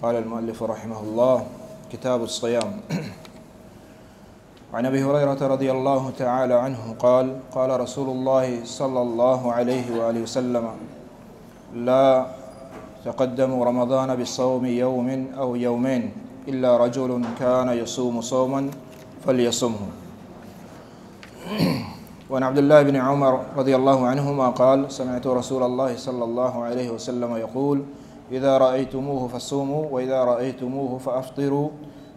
قال المؤلف رحمه الله، كتاب الصيام. عن أبي هريرة رضي الله تعالى عنه قال: قال رسول الله صلى الله عليه وآله وسلم: لا تقدموا رمضان بصوم يوم أو يومين إلا رجل كان يصوم صوما فليصمه. وعن عبد الله بن عمر رضي الله عنهما قال: سمعت رسول الله صلى الله عليه وسلم يقول: إذا رأيتموه فصوموا، وإذا رأيتموه فأفطروا،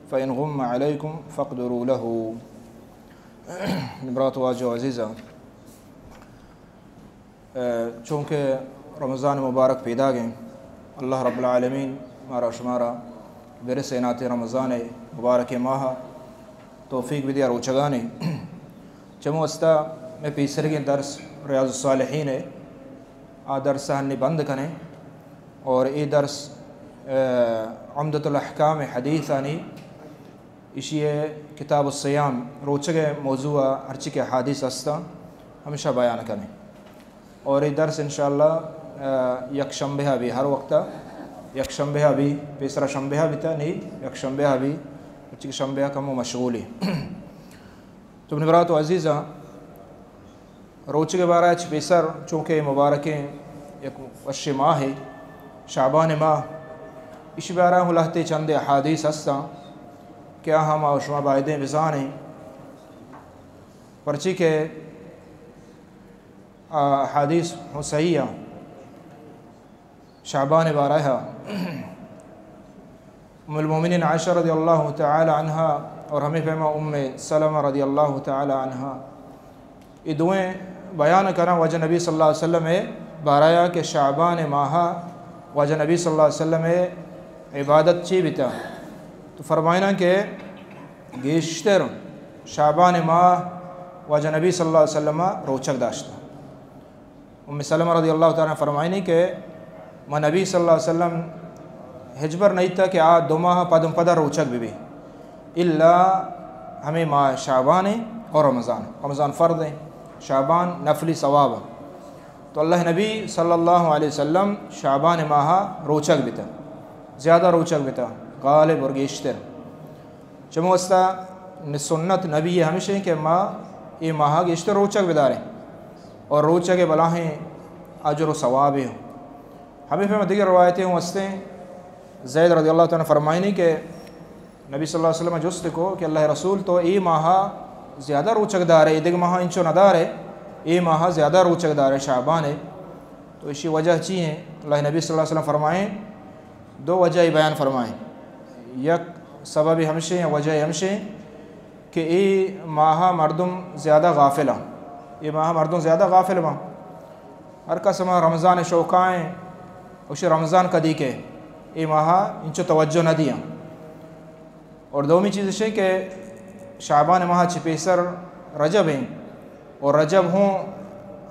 فإن غم عليكم فاقدروا له. برات واجہ و عزیزاں، چونکہ رمضان مبارک پیداگ ایں، اللہ رب العالمین مارا شمارا برسینات رمضان مبارک ماہ توفیق بدیا روچگانی۔ چمو استا میں پیسرگیں درس ریاض الصالحین ہے، آ درس ہنی بند کنے اور اے درس، آ، عمدۃ الاحکام حدیثانی، ایشی ء کتاب الصیام، روچگ ء موضوع ء ہرچی کہ حدیث ہستاں، ہمیشہ بیان کنیں۔ اور اے درس انشاءاللہ، آ، یک شنبہ ء بھی، ہر وقت ء یک شنبہ ء بھی، پیسرا شنبہ ء بھی تا نہیں، یک شنبہ ء بھی، ہرچی کہ شنبہ ء کمو مشغولی۔ تو منی برات و عزیزاں، روچگ ء بارہ ء چہ پیسر، چونکہ مبارکیں یک وشیں ماہے، شعبان ماہ، ایشی بارہ ء ہوں لہتے چندے احادیث ہستاں کہ آہاں ما و شما بایدیں بزانیں، پرچی کہ آ احادیث ہوں صحیح آں۔ شعبان بارہ ء ام المؤمنین عائشہ رضی اللہ تعالی عنہا اور ہمیں پیما ام سلمہ رضی اللہ تعالی عنہا، یہ دوئیں بیان کرنا واجہ نبی صلی اللہ علیہ وسلم ء بارہ ء کہ شعبان ماہ واجہ نبی صلی اللہ علیہ وسلم ء عبادت چی بیتا؟ تو فرمائنا کہ گیشتر شعبان ماہ واجہ نبی صلی اللہ علیہ وسلم ء روچگ داشتا۔ ام سلمہ رضی اللہ تعالی عنہا فرمائنی کہ ما نبی صلی اللہ علیہ وسلم ہچبر نہ دیتا کہ آ دو ماہ پدم پدا روچگ بہ بی، الا ہمیں ماہ شعبان اور رمضان۔ رمضان فرض ہے، شعبان نفلی ثواب ہے۔ تو اللہ نبی صلی اللہ علیہ وسلم شعبان ماہ روچگ بیتا، زیادہ روچگ بیتا، غالب اور گیشتر۔ چمو واسطہ سنت نبی ہمیش ایں کہ ما اے ماہ گیشتر روچگ بداریں اور روچگ بلاہیں اجر و ثوابے ہوں۔ ہمیں پہ دیگر روایتیں ہوں ہستیں، زید رضی اللہ تعالی عنہ فرمائنی کہ نبی صلی اللہ علیہ وسلم جست کو کہ اللہ رسول، تو اے ماہ زیادہ روچگ دارے، اے دگ ماہ انچو نہ دارے، اے ماہ زیادہ روچگ دارے شعبان ہے، تو اشی وجہ چی ہیں؟ اللہ نبی صلی اللہ علیہ وسلم فرمائیں، دو وجہ بیان فرمائیں۔ یک سبب ہمشیں یا وجہ ہمشیں کہ اے ماہ مردم زیادہ غافل ہیں، اے ماہ مردم زیادہ غافل ہیں، ہر کس ہما رمضان شوقائیں، اسے رمضان کدی کے، اے ماہ انچو توجہ نہ دیاں۔ اور دومی چیز اش کہ شعبان ماہ چہ پیسر رجب ہیں، اور رجب ہوں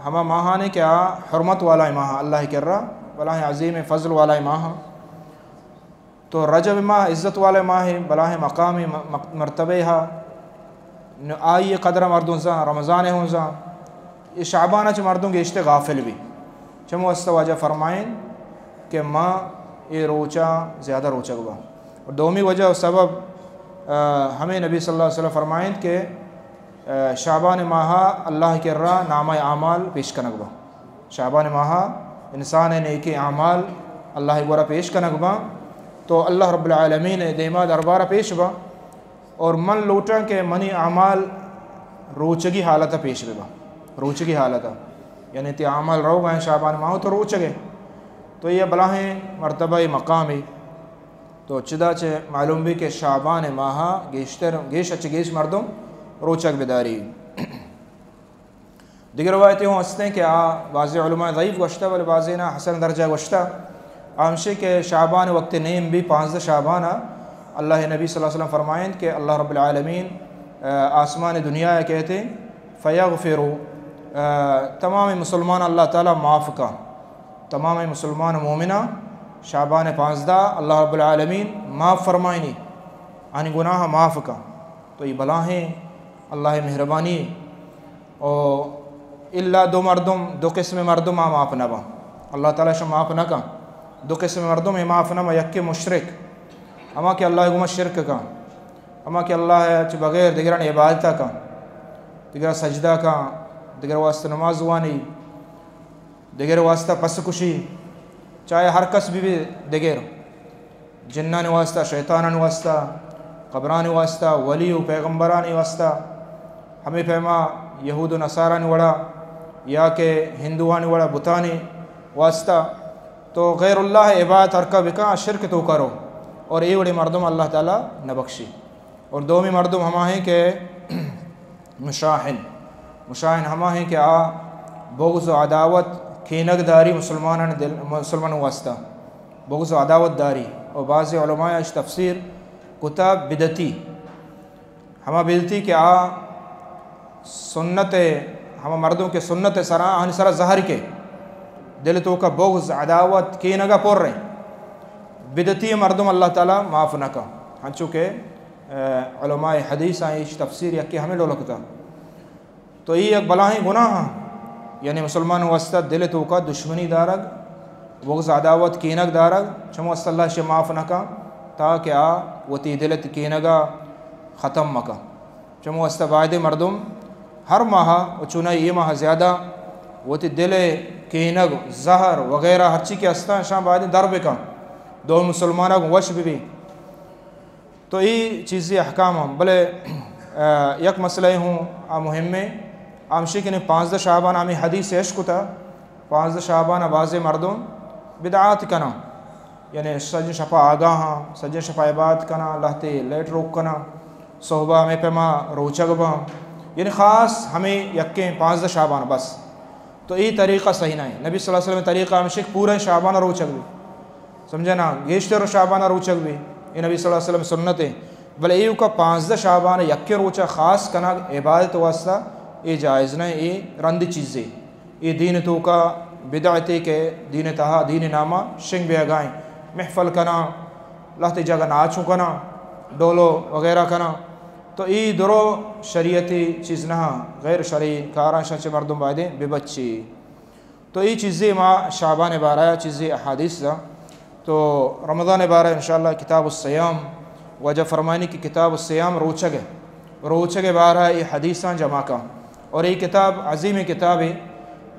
ہما ماہانے کہ آ حرمت والا ماہ، اللہ کرا بلاہیں عظیم فضل والا ماہ۔ تو رجب ماہ عزت والا ماہ، بلاہیں مقام م-، م-، مرتبہ ہا، نو آئی قدر مردم زان، رمضان ہوں زان، یہ شعبان چہ مردم گیشتے غافل بھی۔ چمو است واجہ فرمائیں کہ ما اے روچاں زیادہ روچگ باں۔ اور دومی وجہ و سبب، آ، ہمیں نبی صلی اللہ علیہ وسلم فرمائیں کہ، آ، شعبان ماہ اللہ کرا نامہ اعمال پیش کنگ با۔ شعبان ماہ انسان نیکی اعمال اللہ گورا پیش کنگ با، تو اللہ رب العالمین دیما دربارہ پیش با۔ اور من لوٹاں کہ منی اعمال روچگی حالت پیش بہ با، روچگی حالت، یعنی تی اعمال روگ ہیں شعبان ماہ تو روچگے، تو یہ بلاہیں مرتبہ مقامی۔ تو چدا چہ معلوم بھی کہ شعبان ماہ گیشتر، گیش اچ گیش مردم روچگ بداری۔ دگہ روایتے ہوں ہستیں کہ آ بعضی علماء ضعیف گوشتہ، بلے بعضینا حسن درجہ گوشتہ۔ آ ہمشی کہ شعبان وقت نیم بھی پانزدہ شعبان آ، اللہ نبی صلی اللہ علیہ وسلم فرمائیں کہ اللہ رب العالمین، آ، آسمان دنیا کہتے فیغفروا، آ، تمام مسلمان اللہ تعالی معاف کا، تمام مسلمان مومنہ شعبان پانزدہ اللہ رب العالمین معاف فرمائنی، آنی گناہ معاف کا۔ تو یہ بلاہیں اللہ مہربانی۔ او الا دو مردم، دو قسم مردم آ معاف نہ باں۔ اللہ تعالی شما معاف نہ کن۔ دو قسم مردم اے معاف نہ باں، یکے مشرک، ہما کہ اللہ ءِ گوما شرک کن، ہما کہ اللہ ءَ چہ بغیر دگرانی عبادت کن، دگر سجدہ کن، دگر واسطہ نماز وانی، دگر واسطہ پس کشی، چاہے ہر کس بہ بی، دگر جنانی واسطہ، شیطانانی واسطہ، قبرانی واسطہ، ولی و پیغمبرانی واسطہ، ہمے پیما یہود و نصارانی وڑا یا کہ ہندوانی وڑا بتانی واسطہ، تو غیر اللہ ءِ عبادت ہر کا بکن، شرک توکا رو، اور اے وڑیں مردم اللہ تعالی نہ بخشی۔ اور دومی مردم ہما ہیں کہ مشاحن، مشاحن ہما ہیں کہ آ بغض و عداوت، کینگ داری مسلمانان دل، مسلمانوں واسطہ بغض و عداوت داری۔ اور بعض علماء اش تفسیر کتا بدعتی، ہما بدعتی کہ آ سنت، ہما مردم کہ سنت سرا، آنی سرا زہر کے، دل توکا بغض، عداوت، کینگا پر رہے، بدعتی مردم اللہ تعالی معاف نہ کا۔ ہنچو کہ، اے، علماء حدیث آں ایش تفسیر یکی ہمیں ڈول کتا۔ تو ای یک بلاہیں گناہ، یعنی مسلمان واسطہ دل توکا دشمنی دارگ، بغض، عداوت، کینگ دارگ، چمو واسطہ اللہ شے معاف نہ کا، تاکہ آ وتی دل تی کینگا ختم مکا۔ چمو واسطہ بایدے مردم ہر ماہ و چونائی اے ماہ زیادہ وتی دل کینگ، زہر وغیرہ ہرچی کہ ہستاں، شان بایدے در بکن، دو مسلماناں گوں وش ببی۔ تو ای چیزی احکام ہم، بلے، آ، یک مسئلہ ہوں آ مہمیں، آ ہمشی کہ پانزدہ شعبان ہمیں حدیث اش کتا، پانزدہ شعبان بعض مردم بدعات کنا، یعنی سجن شپا آگاہاں، سجن شپا عبادت کنا، لہتے لیٹ روک کنا، صحبہ ہمیں پیما روچگ باں، یعنی خاص ہمیں یکیں پانزدہ شعبان بس۔ تو ای طریقہ صحیح نہ ہے۔ نبی صلی اللہ علیہ وسلم طریقہ ہمشی کہ پورا شعبان روچگ بی۔ سمجھے نا؟ گیشتر شعبان روچگ بی، اے نبی صلی اللہ علیہ وسلم سنت ہے۔ بلے ایوکا پانزدہ شعبان یکے روچا خاص کنگ عبادت واسطہ اے جائز نہ، اے رند چیزے۔ اے دین توکا بدعتے کہ دین تہا، دین ناما شنگ بیگائیں۔ محفل کنا، لہتے جگہ ناچوں کنا، ڈولو وغیرہ کنا۔ تو اے درو شریعتی چیز نہ، غیر شرعی کاراں شان چہ مردم بایدیں ببچی۔ تو اے چیزے ما شعبان بارہ چیزے احادیث دا۔ تو رمضان بارہ انشاءاللہ کتاب الصیام، واجہ فرمانی کہ کتاب الصیام روچگ ہے۔ روچگ بارہ اے حدیثاں جمع کا۔ اور اے کتاب عظیم کتاب ہے۔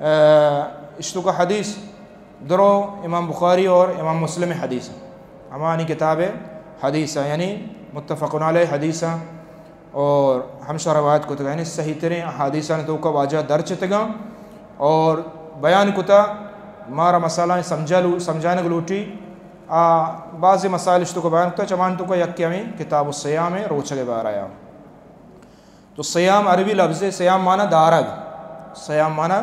اہ، اشتو کا حدیث درو امام بخاری اور امام مسلم حدیث۔ ہمانی کتاب حدیث، یعنی متفق علیہ حدیث۔ اور ہمشا روایت کتگا، یعنی صحیح تریں احادیثانی توکا واجہ درچتگا اور بیان کتا، مارا مسائل سمجھا لو-، سمجھانگ لوٹی۔ آ بعض مسائل اشتو کو بیان کتا، چمان توکا یکی ہمیں کتاب الصیام روچگ بارہ یا۔ تو صیام عربی لفظ ہے، صیام معنی دارگ، صیام معنی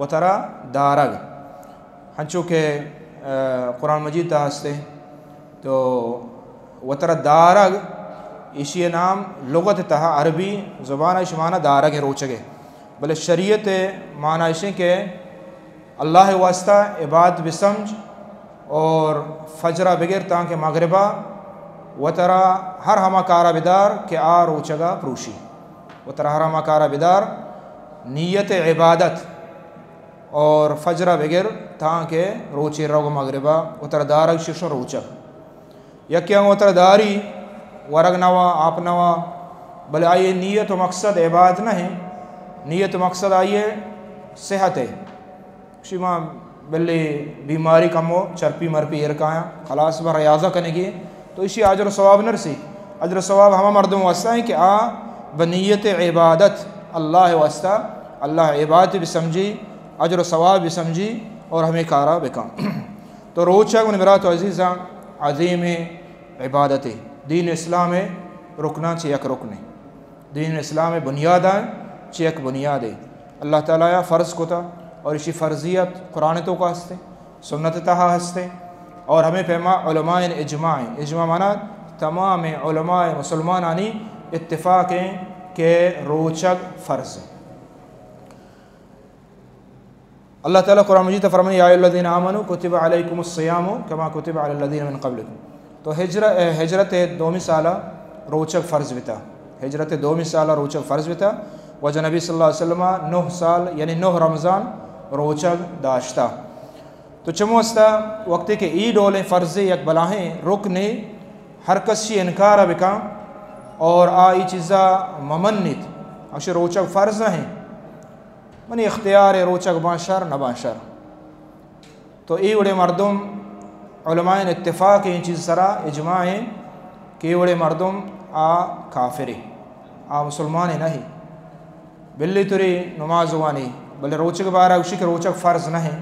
وترا دارگ۔ ہنچو کہ، آ، قرآن مجید تہا ہستے، تو وترا دارگ، ایشی نام لغت تہا عربی زبان ایش معنی دارگ روچگے۔ بلے شریعت معنی ایشیں کہ اللہ واسطہ عبادت بسمجھ اور فجرا بگر تانکہ مغربا وترا ہر ہما کارا بدار کہ آ روچگا پروشی۔ وترا ہر ہما کارا بدار، نیت عبادت اور فجرا بگر تانکہ روچے روگ مغربا وترا دارگ ششو روچگ۔ یکے ہم وترا داری، ورگ نوا، آپ نوا، بلے آئی نیت و مقصد عبادت نہ ہے، نیت و مقصد آئی صحت ہے۔ شما بلے بیماری کمو چرپی مرپی ایر کایاں، خلاص بہ ریاضہ کنگی، تو اشی اجر و ثواب نرسی۔ اجر و ثواب ہما مردم واسطہ ہیں کہ آ بنیت عبادت اللہ واسطہ، اللہ عبادت بسمجھی، اجر و ثواب بسمجھی اور ہمیں کارا بکن۔ تو روچگ من برات و عزیزاں عظیم عبادتے، دین اسلام رکناں چہ یک رکنے۔ دین اسلام بنیاداں چہ یک بنیادے۔ اللہ تعالی فرض کتا اور اشی فرضیت قرآن توکا ہستے، سنت تہا ہستے اور ہمیں پیما علماء اجماع، اجماع معنی تمام علماء مسلمانانی اتفاق ہیں کہ روچگ فرض ہے۔ اللہ تعالی قرآن مجید فرمانی، یا ایھا الذین آمنوا کتب علیکم الصیام کما کتب علی الذین من قبلکم۔ تو ہجر-، اے، ہجرت دومی سالہ روچگ فرض بتا۔ ہجرت دومی سالہ روچگ فرض بتا۔ واجہ نبی صلی اللہ علیہ وسلم نہ سال، یعنی نہ رمضان روچگ داشتا۔ تو چمو استا وقتی کہ ای ڈولیں فرض یک بلاہیں رکنے ہر کس چی انکار بکن اور آ ای چیزا ممنیت، اشی روچگ فرض نہ ہیں، منی اختیار ہے روچگ بان شر نہ بان شر۔ تو اے وڑے مردم، علماء اتفاق ہیں چیز سرا، اجماع ہیں کہ اے وڑے مردم آ کافر ہیں، آ مسلمان نہیں، بلی توری نماز وانی، بلے روچگ بارا گوشی کہ روچگ فرض نہ ہیں۔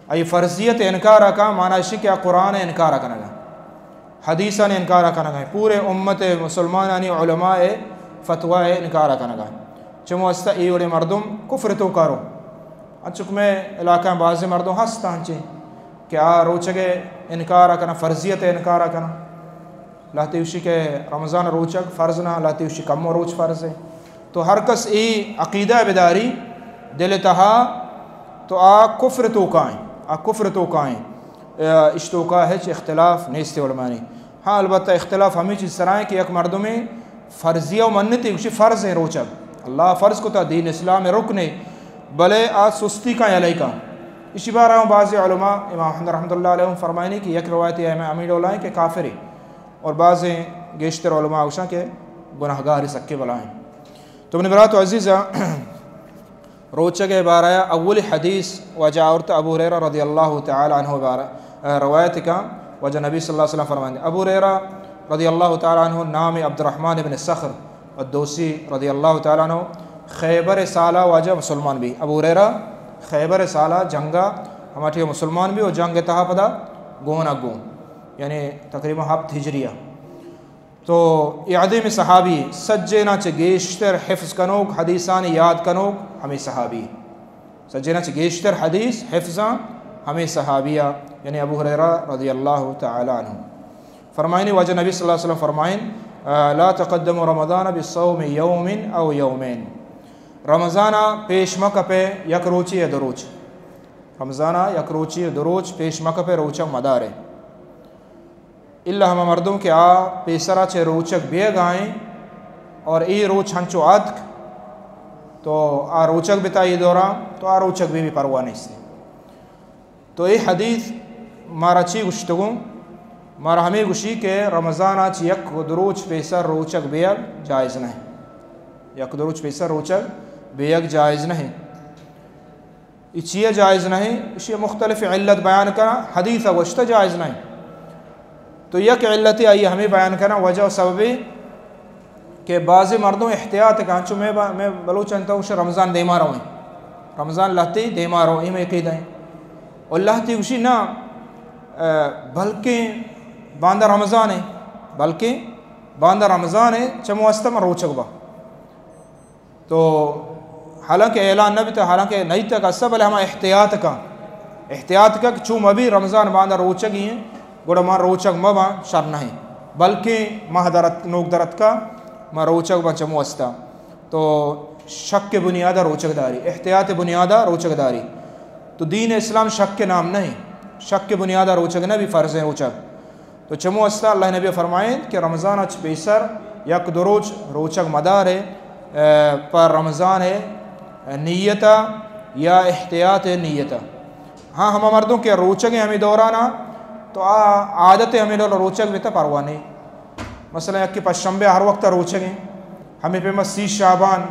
ای فرضیت انکار کا معنی اشی کہ آ قرآن انکار کنگا، حدیثان انکار کنگا، پورے امت مسلمانانی علماء فتوی انکار کنگا۔ چمو استا اے وڑے مردم کفر تو کارو۔ انچک میں علاقہ بعض مردم ہست انچے کہ آ روچگ انکار کنا، فرضیت انکار کنا۔ لہتے گوشی کہ رمضان روچگ فرض نہ، لہتے گوشی کمو روچ فرض ہے۔ تو ہر کس اے عقیدہ بداری دل تہا، تو آ کفر توکائیں، آ کفر توکائیں۔ اے، اش توکا ہچ اختلاف نیست علمانی۔ ہاں، البتہ اختلاف ہمیں چیز سرائیں کہ یک مردمے فرضیہ و منتے، گوشی فرض ہیں روچگ، اللہ فرض کتا، دین اسلام رکن ہے، بلے آ سستی کا علیہ کا۔ اسی بارہ ہم بعض علماء، امام احمد رحمۃ اللہ علیہ فرمائنی کہ یک روایت امام امی ڈولائیں کہ کافر ہے، اور بعض گیشتر علماء گوشاں کہ گناہگار سکے بلائیں۔ تو منی برات و عزیزاں، روچگ بارہ اولی حدیث واجہ آورت ابو ہریرہ رضی اللہ تعالی عنہ بارہ، روایت کا واجہ نبی صلی اللہ علیہ وسلم فرمائیں۔ ابو ہریرہ رضی اللہ تعالی عنہ نام عبد الرحمن ابن صخر الدوسی رضی اللہ تعالی عنہ خیبر سالہ واجہ مسلمان بھی۔ ابو ہریرہ خیبر سالہ جنگا ہماٹی مسلمان بھی اور جنگ تہا پدا گونا گون، یعنی تقریباً ہفت ہجریہ۔ تو اے عظیم صحابی سجینا چہ گیشتر حفظ کنوک، حدیثانی یاد کنوک ہمیں صحابی۔ سجینا چہ گیشتر حدیث حفظاں ہمیں صحابیہ، یعنی ابو ہریرہ رضی اللہ تعالی عنہ۔ فرمائنی واجہ نبی صلی اللہ علیہ وسلم فرمائن، آ، لا تقدموا رمضان بصوم یوم او یومین۔ رمضانا پیش مکپے یک روچی یا دو روچ۔ رمضانا یک روچی یا دو روچ پیش مکپے، روچا مدارے۔ الا ہما مردم کہ آ پیسرا چہ روچگ بیگائیں اور اے روچ ہنچو آتک، تو آ روچگ بتا اے دوران، تو آ روچگ بی، بی پرواہ نیستی۔ تو اے حدیث مارا چی گوشتگوں؟ مارا ہمیں گوشی کہ رمضانا چہ یک دو روچ پیسر روچگ بیگ جائز نہیں۔ یک دو روچ پیسر روچگ بیگ جائز نہیں۔ ای چیئے جائز نہیں؟ اشی مختلف علت بیان کرا، حدیث گوشتہ جائز نہیں۔ تو یک علت آئی ہمیں بیان کرا، وجہ و سببی کہ بعضی مردم احتیاط کن، چو میں با-، میں بلوچ انت، گوش رمضان دیما رویں، رمضان لہتی دیما رو، ایم ایک دیں۔ اور لہتی گوشی نہ، آ، بلکہ باندا رمضان ہے، بلکہ باندا رمضان ہے، چمو است من روچگ با۔ تو حالانکہ اعلان نہ بیتا، حالانکہ نہیں تک اسا، بلے ہما احتیاط کا، احتیاط کا کہ چو مبی رمضان باندا روچگی ہیں، گڑا ما روچگ مباں شر نہیں، بلکہ ماہ درت، نوک درت کا ما روچگ باں چمو استا۔ تو شک بنیادا روچگ داری، احتیاط بنیادا روچگ داری۔ تو دین اسلام شک نام نہیں، شک بنیادا روچگ نہ بی، فرض ہیں روچگ۔ تو چمو استا اللہ نبی فرمائیں کہ رمضان اچ پیسر یک دو روچ روچگ مدارے، اے، پر رمضان نیتا یا احتیاط نیتا۔ ہاں، ہما مردم کہ روچگ ہیں ہمیں دورانا، تو آ عادت ہمیں ڈول روچگ بیتا پرواہ نہیں۔ مثلاً یکی پشنبے ہر وقت روچگ ہیں، ہمیں پیما سی شعبان،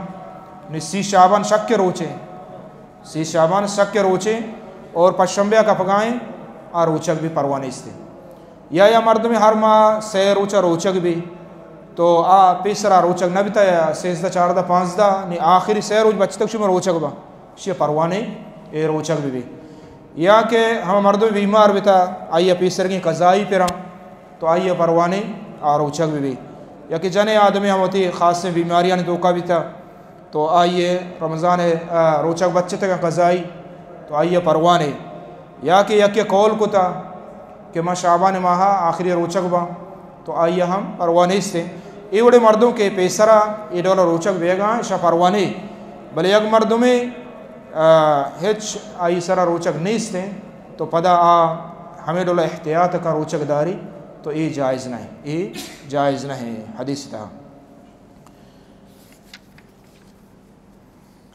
نی سی شعبان شک روچے، سی شعبان شک روچے اور پشنبے کپگائیں، آ روچگ بھی پرواہ نیستے۔ یا، یا مردمی ہر ماہ سے روچہ روچگ بھی، تو آ پیسرا روچگ نہ بیتا، یا سیزدہ، چاردہ، پانزدہ، نی آخری سے روچ بچتگ شما روچگ با، شی پرواہ نہیں، اے روچگ بھی بھی۔ یا کہ ہما مردم بیمار بیتا، آئی پیسرگیں قضائی پرا، تو آئی پرواہ نہیں، آ روچگ بھی بھی۔ یا کہ جنے آدمی ہم ہوتی خاصیں بیماریاں دھوکا بیتا، تو آئی ء رمضان ء، آ، روچگ بچتگ قضائی، تو آئی ء پرواہ نے۔ یا کہ یکے قول کتا کہ ما شعبان ماہ ء آخری روچگ باں، تو آئی ء ہم پرواہ نیست۔ اے وڑے مردم کہ پیسرا اے ڈول روچگ بیگا، ایشاں پرواہ نے۔ بلے یک مردمے، آ، ہچ آئی سرا روچگ نیست، تو پدا آ ہمیں ڈول احتیاط کا روچگ داری، تو اے جائز نہیں، اے جائز نہیں حدیث تہا۔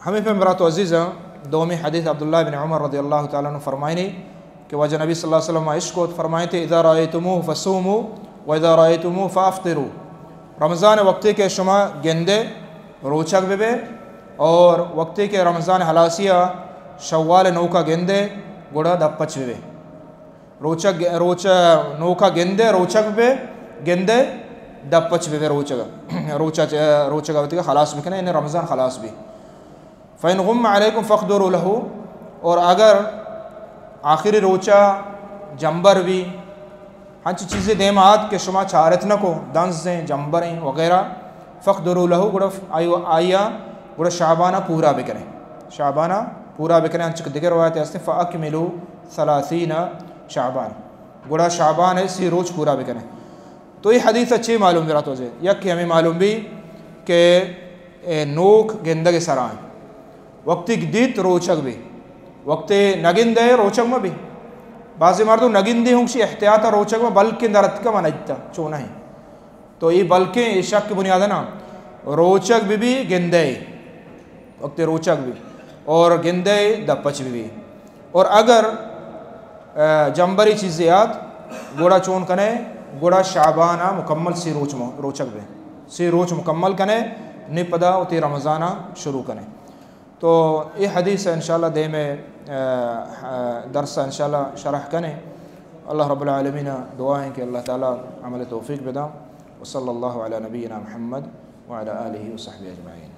ہمیں پہ برات و عزیزاں، دومی حدیث عبداللہ بن عمر رضی اللہ تعالی عنہ فرمائنی کہ واجہ نبی صلی اللہ علیہ وسلم اشکوت فرمائیتے، اذا رأیتموہ فصوموا وَإِذَا رَأَيْتُمُوهُ فَأَفْطِرُوا۔ رمضان وقتے کہ شما گندے، روچگ ببے، اور وقتے کہ رمضان ہلاسی ءَ شوال نوکا گندے، گڑا دپ پچ ببے۔ روچگ، روچ نوکا گندے، روچگ ببے، گندے، دپ پچ ببے روچگ۔ روچا چ-، روچگ وتی خلاص بکنے، یعنی رمضان خلاص بی۔ فَإِنْ غُمَّ عَلَيْكُمْ فَاقْدُرُوا لَهُ، اور اگر آخری روچا جمبر بی، ہنچی چیزے دیم آت کہ شما چارت نہ کو، دنزیں، جمبریں وغیرہ، فَاقْدُرُوا لَهُ، گڑا آئی، آئیا گڑا شعبانا پورا بکنے، شعبانا پورا بکنے۔ ہنچک دگہ روایت ہستے، فَأَكْمِلُوا ثَلَاثِينَ شَعْبَانَ، گڑا شعبان ءِ سی روچ پورا بکنے۔ تو اے حدیث ءَ چے معلوم بی برات وزے؟ یک کہ ہمیں معلوم بی کہ اے نوک گندگ سرائیں۔ وقتی کہ دیت روچگ بی۔ وقتی نگندے روچگ مہ بی۔ بعضی مردم نگندی ہوں شی احتیاط روچگ مہ، بلکہ درتکہ من اجتا، چو نہیں۔ تو اے بلکیں اے شک بنیاد نہ۔ روچگ بی بی گندے۔ وقتی روچگ بی۔ اور گندے دپ پچ بی بی۔ اور اگر، آ، جمبری چیزے آت، گڑا چون کنے، گڑا شعبان ءَ مکمل سی روچ م-، روچگ بے۔ سی روچ مکمل کنے، نی پدا وتی رمضان ءَ شروع کنے۔ تو اے حدیث ءَ انشاءاللہ دیم ءَ، آ، آ، درس ءَ انشاءاللہ شرح کنے۔ اللہ رب العالمین ءَ دعا ایں کہ اللہ تعالی عمل توفیق بدا۔ وصلی اللہ علی نبینا محمد وعلی آلہ وصحبہ اجمعین۔